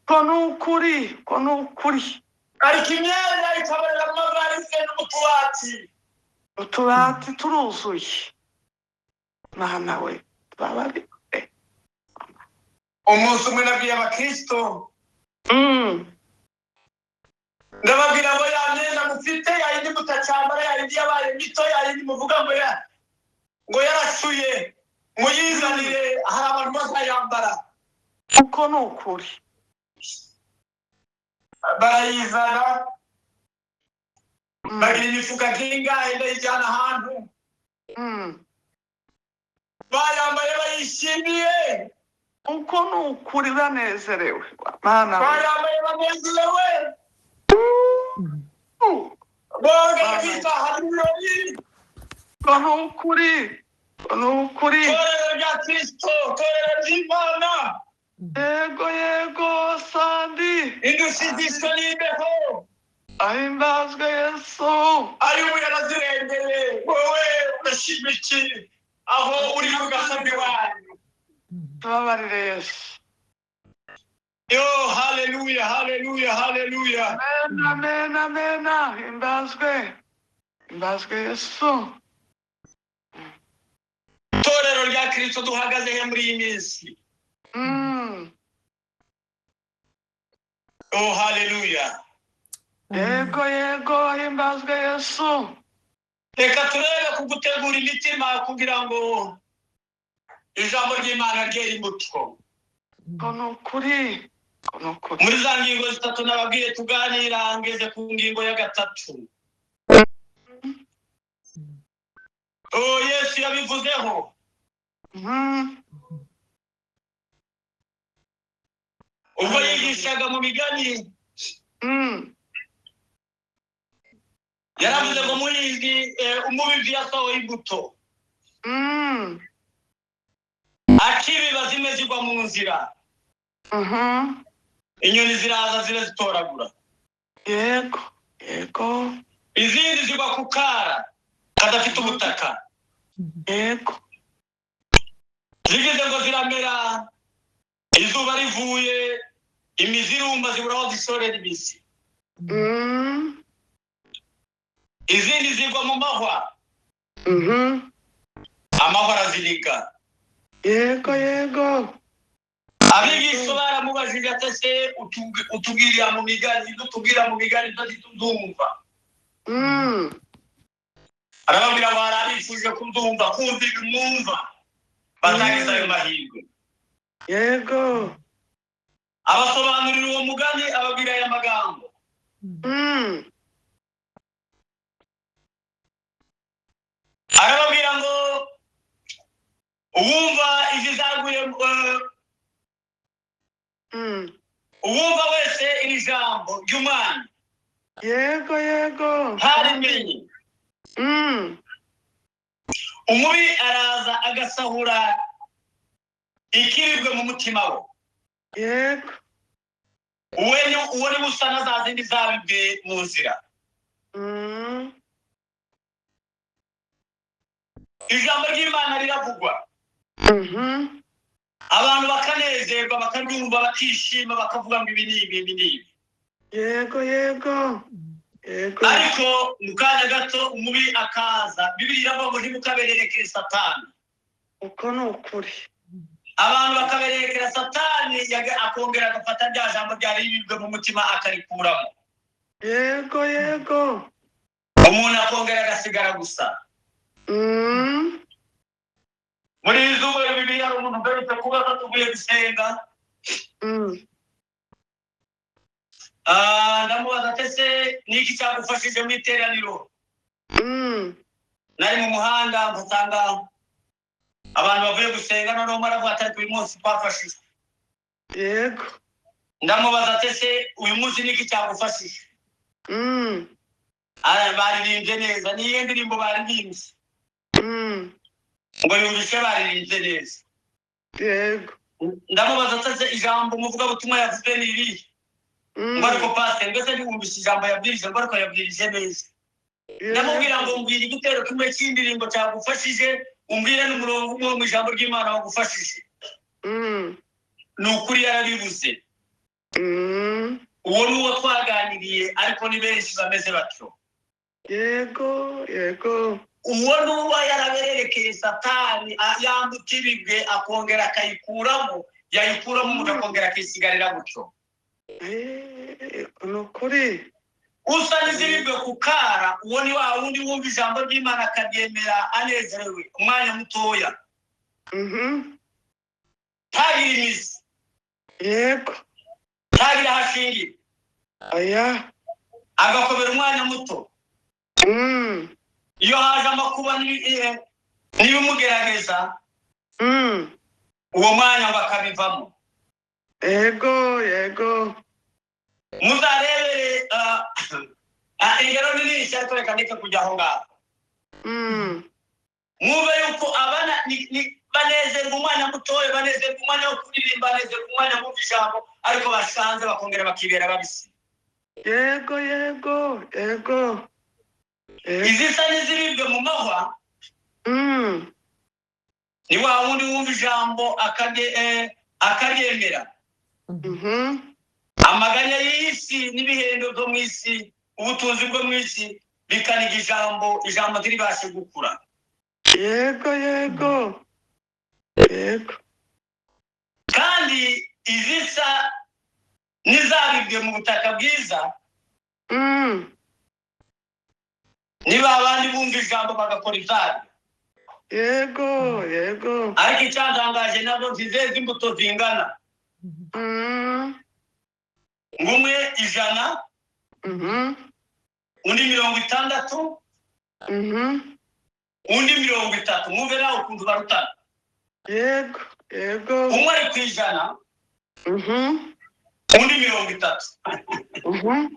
Speaker 2: Ko ni ukuri, ko ni ukuri.
Speaker 1: Ariko imyenda ikabarira mu mavalise no mu tubati.
Speaker 2: Utubati turuzuye. Mana we, tubabarire.
Speaker 1: Umunsi umwe nabwiye abakristo, ndababwira ngo ya myenda mufite, ya yindi mutacyambara, ya yindi yabaye mito, ya yindi muvuga ngo ngo yarashuye, muyizanire, hari abantu bazayambara.
Speaker 2: Uko ni ukuri.
Speaker 1: Barayizana, bagira imifuka nk'ingahe, ndayijyana ahantu. Bayambaye bayishimiye.
Speaker 2: Uko ni ukuri, banezerewe. Mana we.
Speaker 1: Bayambaye banezerewe. Bongera kwitaha ibirori.
Speaker 2: Uko ni ukuri, uko ni ukuri.
Speaker 1: Itorero rya Kristo, itorero ry'Imana.
Speaker 2: Yego, yego, sandi.
Speaker 1: Indushyi zishwe n'imbeho.
Speaker 2: Ahimbazwe Yesu.
Speaker 1: Ayubu yarazirengeye, wowe urashima iki? Aho uri ku gasozi wanyu.
Speaker 2: Tubabarire Yesu.
Speaker 1: Yo, haleluya, haleluya, haleluya.
Speaker 2: Amen, amen, amen. Himbazwe. Himbazwe Yesu.
Speaker 1: Itorero rya Kristo duhagaze he muri iyi minsi? Oh, haleluya.
Speaker 2: Yego, yego, himbazwe Yesu.
Speaker 1: Reka turebe ku gutegura imitima kugira ngo ijambo ry'Imana ryere imbuto.
Speaker 2: Ko ni ukuri, ko ni ukuri.
Speaker 1: Muri za ngingo zitatu nababwiye tuganira, ngeze ku ngingo ya gatatu. Oh, Yesu yabivuzeho. Ubwo yigishaga mu migani, yaravuze ngo muhinzi, umubibyi yasohoye imbuto. Akibiba zimwe zigwa mu nzira. Inyoni ziraza zirazitoragura.
Speaker 2: Yego, yego.
Speaker 1: Izindi zigwa ku kara kadafite ubutaka.
Speaker 2: Yego.
Speaker 1: Zigize ngo ziramera, izuba rivuye, imizi iruma, zibura aho zishorera imizi. Izindi zigwa mu mahwa. Amahwa araziriga.
Speaker 2: Yego, yego.
Speaker 1: Abigisha baramubajije ati ese utubwirira mu migani, ibyo utubwira mu migani ntituzumva. Arababwira ngo hari abifuje kubyumva, kumva ibyo mwumva, batagize ayo mahirwe.
Speaker 2: Yego.
Speaker 1: Abasobanurira uwo mugani, ababwira aya magambo. Arababwira ngo uwumva izizaguye, uwumva wese iri jambo ry'Umwami.
Speaker 2: Yego, yego.
Speaker 1: Ntarimenye. Umubi araza agasahura ikiribwe mu mutima we.
Speaker 2: Yego.
Speaker 1: Uwo ni busa na za zindi zabibwe mu nzira. Ijambo ry'Imana riravugwa. Abantu bakanezerwa, bakaryumva, bakishima, bakavuga ngo ibi ni ibi, ibi ni ibi.
Speaker 2: Yego, yego. Yego.
Speaker 1: Ariko mu kanya gato umubi akaza. Bibiliya iravuga ngo ntimukabererekere Satani.
Speaker 2: Uko ni ukuri.
Speaker 1: Abantu bakabererekera Satani, akongera agafata rya jambo ryari ribibwe mu mutima akarikuramo.
Speaker 2: Yego, yego.
Speaker 1: Umuntu akongera agasigara gusa. Muri iri zuba Bibiliya hari umuntu ugarutse kubaza tuvuye gusenga. Ndamubaza ati ese ni iki cyagufashije mu iteraniro? Nari mu muhanda mpasanga abantu bavuye gusenga, noneho maravuga ati ariko uyu munsi twafashijwe.
Speaker 2: Yego.
Speaker 1: Ndamubaza ati ese uyu munsi ni iki cyagufashije? Baririmbye neza. Ni iyihe ndirimbo baririmbye? Ngo yumvise baririmbye neza.
Speaker 2: Yego.
Speaker 1: Ndamubaza ati ese ijambo umuvugabutumwa yavuze ni irihe? Ngo ariko pasiteri, mbese ntiwumvise ijambo yabwirije? Ngo ariko yabwirije neza. Ndamubwira ngo mbwira igitero kimwe cy'indirimbo cyagufashije, umbwire n'umurongo umwe mu ijambo ry'Imana wagufashije. Ni ukuri yarabibuze. Uwo ni uwo twaganiriye, ariko ni benshi bameze batyo.
Speaker 2: Yego, yego.
Speaker 1: Uwo ni uwo yarabererekeye Satani, yambuka ibigwe akongera akayikuramo, yayikuramo umuntu akongera akisigarira gutyo.
Speaker 2: Ni ukuri.
Speaker 1: Usa n'izibibwe ku kara, uwo ni wa wundi wumva ijambo ry'Imana akaryemera anezerewe umwanya mutoya. Ntagire imizi.
Speaker 2: Yego.
Speaker 1: Ntagire aho ashingira.
Speaker 2: Oya.
Speaker 1: Agakomera umwanya muto. Iyo haje amakuba n'ibimugerageza, uwo mwanya ngo akabivamo.
Speaker 2: Yego, yego.
Speaker 1: Muzarebere ingero nini ariko reka ndeke kujya aho ngaho. Mwumve yuko abana banezerwa umwanya mutoya, banezerwa umwanya wo kuririmba, banezerwa umwanya wumva ijambo, ariko basanze bakongera bakibera babisi.
Speaker 2: Yego, yego, yego.
Speaker 1: Izisa n'iziribwe mu mahwa, Ni wa wundi wumva ijambo akaryemera. Amaganya y'isi n'ibihendo byo mu isi, ubutunzi bwo mu isi bikaniga ijambo, ijambo ntiribashe gukura.
Speaker 2: Yego yego yego.
Speaker 1: Kandi izisa n'izabibwe mu butaka bwiza niba abandi bumva ijambo bagakora ibyaryo.
Speaker 2: Yego yego.
Speaker 1: Ariko icyantangaje nabwo ntizeze imbuto zingana. Ngumwe 100, undi 60, undi 30. Mwumve nawe ukuntu barutana.
Speaker 2: Yego yego.
Speaker 1: Umwe ari ku 100, undi 30.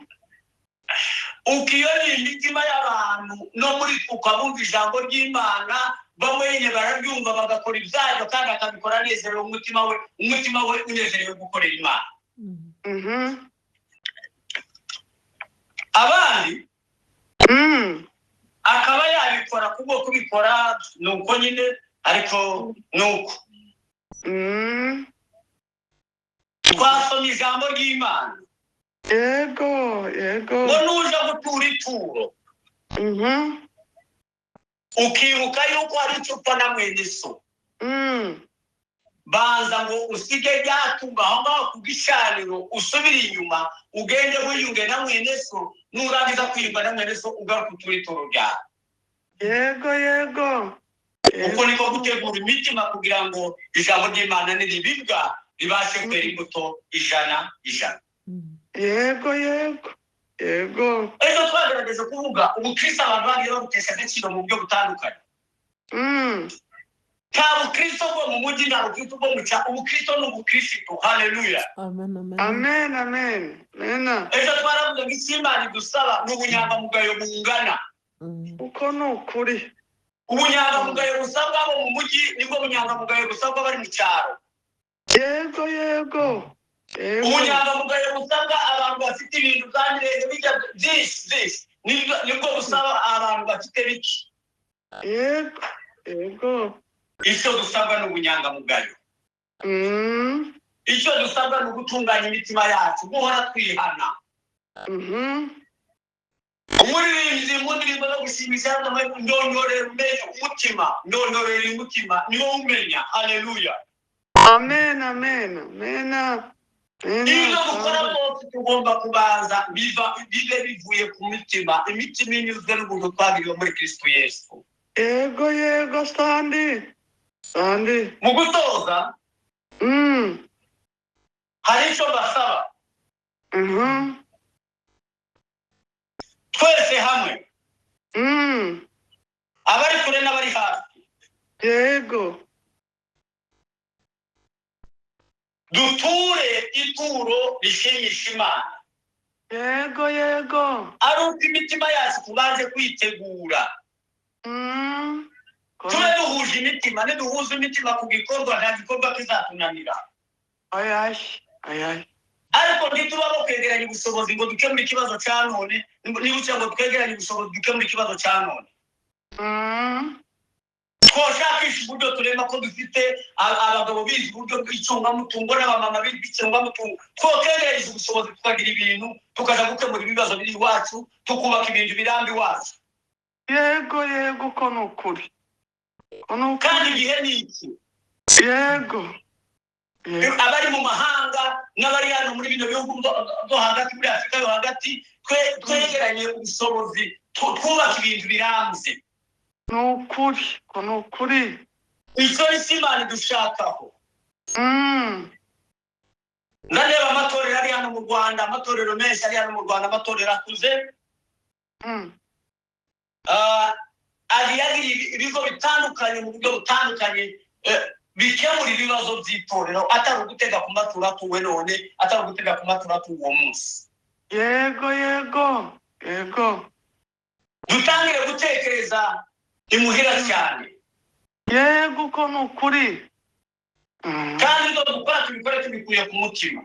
Speaker 1: Ukiyo ni imitima y'abantu no muri ukabumva ijambo ry'Imana, bamwe nyine bararyumva bagakora ibyayo kandi akabikora anezerewe umutima we, umutima we unezerewe gukorera Imana. Abandi akaba yabikora kubwo kubikora nuko nyine, ariko nuko twasoma ijambo ry'Imana.
Speaker 2: Yego yego.
Speaker 1: Ngo nuja gutura ituro ukibuka yuko hari icupa na mwene so, banza ngo usige ryatunga aho ngaho ku gicaniro, usubire inyuma ugende wiyunge na mwene so, nurangiza kwiyunga na mwene so ugaruka utura ituro ryawe.
Speaker 2: Yego yego.
Speaker 1: Uko niko gutegura imitima kugira ngo ijambo ry'Imana niribibwa ribashe kwera imbuto 100 100.
Speaker 2: Yego yego yego.
Speaker 1: Ejo twagerageje kuvuga ubukristo abantu bagiye babutesha agaciro mu buryo butandukanye. Nta bukristo bwo mu mujyi, nta bukristo bwo mu cyaro, ubukristo ni ubukristo. Haleluya.
Speaker 3: Amen amen.
Speaker 2: Amen amen. Amen.
Speaker 1: Ejo twaravuze ngo icyo Imana idusaba ni ubunyangamugayo bungana.
Speaker 2: Uko ni ukuri.
Speaker 1: Ubunyangamugayo busabwa abo mu mujyi nibwo bunyangamugayo busabwa bari mu cyaro.
Speaker 2: Yego yego.
Speaker 1: Ubunyangamugayo busabwa abantu bafite ibintu bya mirenge bijya byinshi byinshi nibwo busaba abantu bafite bike.
Speaker 2: Yego yego.
Speaker 1: Icyo dusabwa ni ubunyangamugayo. Icyo dusabwa ni ugutunganya imitima yacu, guhora twihana. Umuririmbyi mu ndirimbo zo gushimisha ndondorera umenya umutima, ndondorera umutima niwo umenya. Haleluya.
Speaker 2: Amen amen amen.
Speaker 1: Ibyo dukora byose tugomba kubanza bibe bivuye ku mitima, imitima inyuzwe n'ubuntu twagiriwe muri Kristo Yesu.
Speaker 2: Yego yego. Sandi sandi.
Speaker 1: Mu gutoza hari icyo basaba twese hamwe, abari kure n'abari hafi.
Speaker 2: Yego.
Speaker 1: Duture ituro rishimisha Imana.
Speaker 2: Yego yego.
Speaker 1: Ari uko imitima yacu tubanze kwitegura. Tube duhuje imitima, niduhuza imitima ku gikorwa nta gikorwa kizatunanira. Ariko ntituba bo kwegeranya ubushobozi ngo dukemure ikibazo cya none, niba ngo twegeranye ubushobozi dukemure ikibazo cya none. Twoshakisha uburyo turema ko dufite abagabo bize uburyo bw'icungamutungo n'abamama bize icungamutungo, twokegereza ubushobozi tukagira ibintu, tukaja gukemura ibibazo biri iwacu, tukubaka ibintu biramba iwacu.
Speaker 2: Yego yego. Uko ni ukuri.
Speaker 1: Kandi igihe ni iki.
Speaker 2: Yego.
Speaker 1: Abari mu mahanga n'abari hano muri bino bihugu byo hagati, muri Afurika yo hagati, twegeranye ubushobozi twubaka ibintu birambye.
Speaker 2: Ni ukuri, ni ukuri.
Speaker 1: Icyo ni cyo Imana idushakaho. Ndareba amatorero ari hano mu Rwanda, amatorero menshi ari hano mu Rwanda, amatorero akuze. Agira ibigo bitandukanye mu buryo butandukanye bikemura ibibazo by'itorero, atari ugutega ku maturo atuwe none, atari ugutega ku maturo atuwe uwo munsi.
Speaker 2: Yego yego yego.
Speaker 1: Dutangire gutekereza imuhira cyane.
Speaker 2: Yego uko ni ukuri.
Speaker 1: Kandi ibyo dukora tubikore tubikuye ku mutima.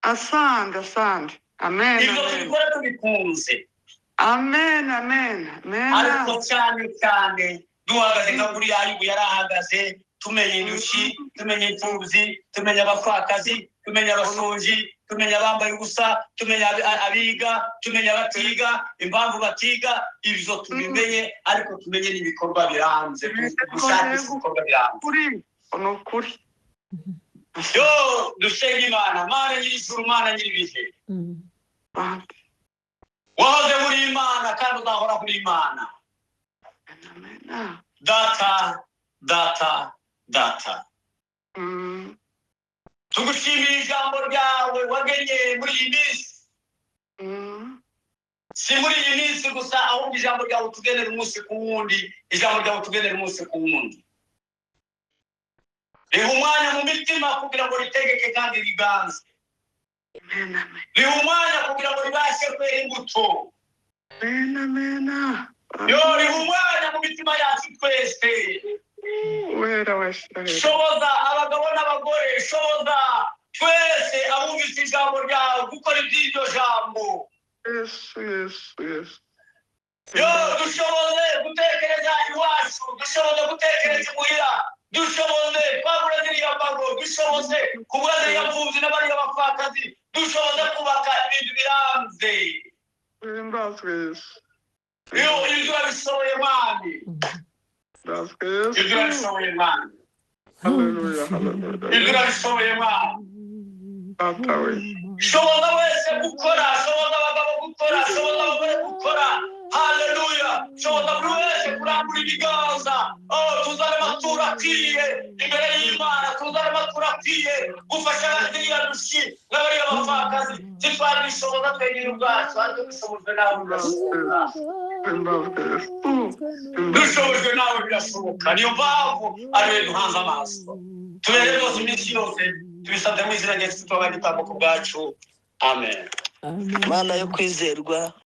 Speaker 2: Asante asante. Amen.
Speaker 1: Ibyo tubikora tubikunze.
Speaker 2: Amen amen amen.
Speaker 1: Ariko cyane cyane duhagaze nka buriya Ayubu yari ahagaze, Tumenya indushyi, tumenya imfubyi, tumenya abapfakazi, tumenya abashonji, tumenya abambaye ubusa, tumenya abiga, tumenya abatiga, impamvu batiga. Ibyo tubimenye, ariko tumenye n'ibikorwa biranze, dushakishe ibikorwa biranze.
Speaker 2: Kuri ni ukuri.
Speaker 1: Yo, dusenga Imana, Mana nyir'ijuru, Mana nyir'ibihe, wahoze muri Imana kandi uzahora kuri Imana.
Speaker 2: Amen.
Speaker 1: Data, Data, Data, tugushimira ijambo ryawe wagenye muri iyi minsi. Si muri iyi minsi gusa, ahubwo ijambo ryawe tugenera umunsi ku wundi, ijambo ryawe tugenera umunsi ku wundi riha umwanya mu mitima kugira ngo ritegeke kandi riganze.
Speaker 2: Amen, amen.
Speaker 1: Riha umwanya kugira ngo ribashe kwera imbuto.
Speaker 2: Amen, amen.
Speaker 1: Yo, riha umwanya mu mitima yacu twese.
Speaker 2: Wera wa Isiraheli.
Speaker 1: Shoboza abagabo n'abagore, shoboza twese abumvise ijambo ryawe gukora iby'iryo jambo.
Speaker 2: Yesu, Yesu, Yesu.
Speaker 1: Yo, dushoboze gutekereza iwacu, dushoboze gutekereza imuhira, dushoboze kwagura ziriya mbago, dushoboze kubura ziriya mfubyi n'abariya bapfakazi, dushoboze kubaka ibintu biranze.
Speaker 2: Himbazwe Yesu.
Speaker 1: Yo, ibyo urabishoboye, Mwami.
Speaker 2: Himbazwe Yesu.
Speaker 1: Ibyo urabishoboye, Mwami.
Speaker 2: Haleluya, haleluya.
Speaker 1: Ibyo urabishoboye, Mwami.
Speaker 2: Data we.
Speaker 1: Shoboza wese gukora, shoboza abagabo gukora, shoboza abagore gukora. Haleluya! Shoboza buri wese kurambura ibiganza. Oh, tuzane amaturo akwiye imbere y'Imana, tuzane amaturo akwiye gufasha ziriya ndushyi n'abariya bapfakazi. Ntitwabishoboza twenyine ubwacu, ariko dushobojwe nawe birashoboka.
Speaker 2: Himbazwe Yesu.
Speaker 1: Dushobojwe nawe birashoboka. Niyo mpamvu ariwe duhanze amaso. Tubere rwose iminsi yose, tubisabye mu izina rya Yesu, tubabaye igitambo ku bwacu. Amen.
Speaker 3: Mana yo kwizerwa.